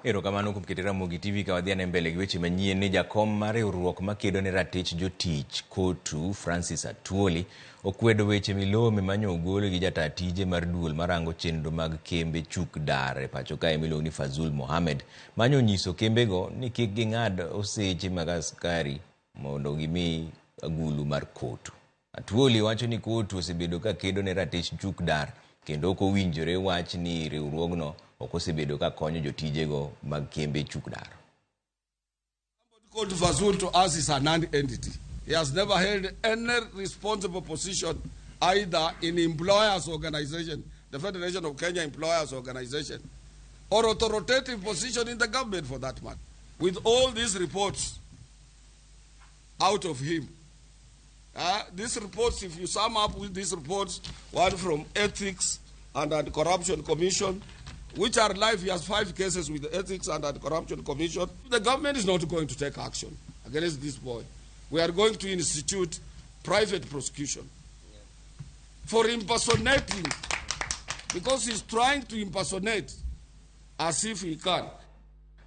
Erokamano kuom kete Ramogi TV ka wadhi ane mbele gi weche manyien ni jakom mar riwruok makedo ne ratich jotich KOTU Francis Atwoli okwedo weche milome manyo ogol gi jataa tije mar duol marango chenro mag kembe chuk dar e pacho kae miluongo ni Fazul Mohamed manyo onyiso kembego ni kik ging'ad oseche mag askari mondo gimi agulu mar KOTU. Atwoli wacho ni KOTU osebedo ka kedo ne ratich chuk dar kendo ok owinjore wach ni riwruogno ok osebedo ka konyo jotijego mag kembe chuk dar. Called Fazul to us is a non-entity. He has never held any responsible position either in employers organization, the Federation of Kenya Employers Organization, or authoritative position in the government for that matter. With all these reports out of him, these reports, if you sum up with these reports, one from Ethics and Anti-Corruption Commission, which are live, he has 5 cases with the Ethics and Anti-Corruption Commission. The government is not going to take action against this boy. We are going to institute private prosecution for impersonating, because he's trying to impersonate as if he can.